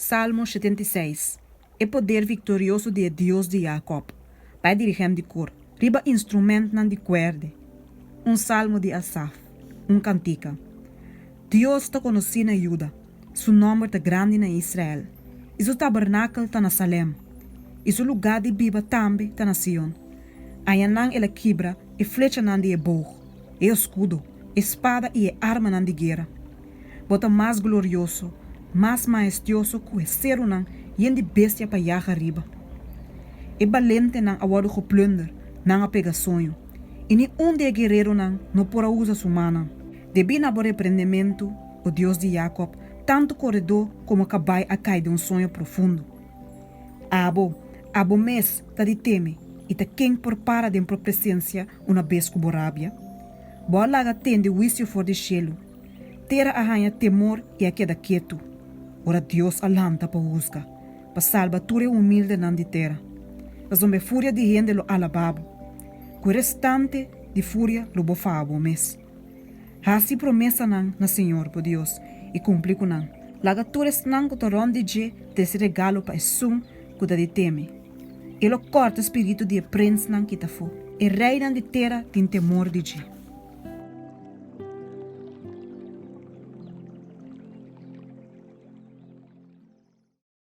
Salmo 76, E poder viktorioso di e Dios di Jakòb, pa e dirigènt di kor, riba instrumentnan di kuèrdè. Un salmo di Asaf, un kantika. Dios ta konosí na Juda, su nòmber ta grandi na Israel, i su tabernakel ta na Salem, i su lugá di biba tambe ta na Sion. Ayanan el a kibra e flechanan di e boog, e eskudo, e spada i e armanan di guera. Bo ta mas glorioso, mas maestioso ku e serunan yen di bestia pa yag ariba. E balentenan a wòrdu geplunder, nan a pega soño, i ni un di e guereronan no por a usa su mannan. Debí na bo reprendementu, o Dios di Jakòb, tantu koredó komo kabai a kai den un soño profundo. Abo, abo mes, ta di teme, i ta ken por para den bo presensia una bes ku bo rabia? Bo a laga tende huisio for di shelu. Tera a haña temor i a keda ketu, ora Dios a lanta pa husga, pa salba tur e humildenan di tera. Pasobra e furia di hende lo alabá bo, ku e restante di furia lo bo faha bo mes. Hasi promesanan na Señor bo Dios i kumpli ku nan. Laga tur esnan ku ta rònt di dje trese regalo pa esun ku ta di teme. E lo kòrta spiritu di e prensnan kita afó. E reinan di tera tin temor di dje.